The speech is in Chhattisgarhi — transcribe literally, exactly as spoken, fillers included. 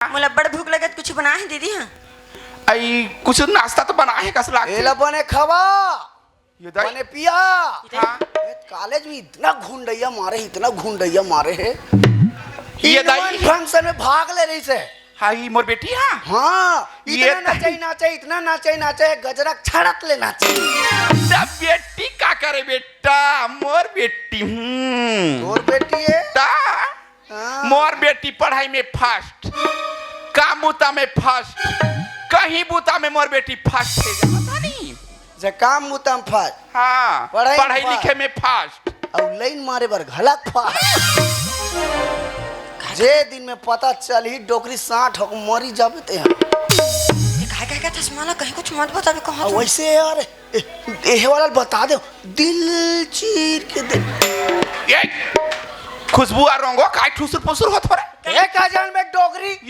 मोला बड़ भूख लगत, कुछ बनाए हे दीदी? हाँ। अई, कुछ नाश्ता तो बनाए हे कस लागथे। एला बने खवा, ये दाई। बने पिया। हाँ। ए, कॉलेज में इतना घुंडैया मारे, इतना घुंडैया मारे हे। ये दाई। फंक्शन में भाग ले रहिसे। हाँ, ई मोर बेटी, हाँ। हाँ, ये इतना दाई। नाचे, नाचे, इतना नाचे, नाचे, गजरा छड़त ले नाचे। त बेटी का करे बेटा, मोर बेटी हूँ। तोर बेटी हे? ता? हाँ। मोर बेटी पढ़ाई में फर्स्ट, काम बुता में फर्स्ट, कहीं बुता में मोर बेटी फर्स्ट हे, जानत हस नी? जे काम बुता में फर्स्ट, हाँ, पढ़ाई में पढ़ाई फर्स्ट। लिखे में फर्स्ट। अउ लाइन मारे बर घलक फर्स्ट। जे दिन में पता चलही डोकरी साँठ होके मरी जाबे ते। ये काय, काय, काय चश्मा ला कहीं कुछ मत बताबे, कहाँ अउ तू? वैसे यार, ए, एहे वाला बता दे, दिल चीर के दे। ए, खुशबू आ रंगो, काय ठुसुर पुसुर होत हो रे? ए, का जान बे डोकरी?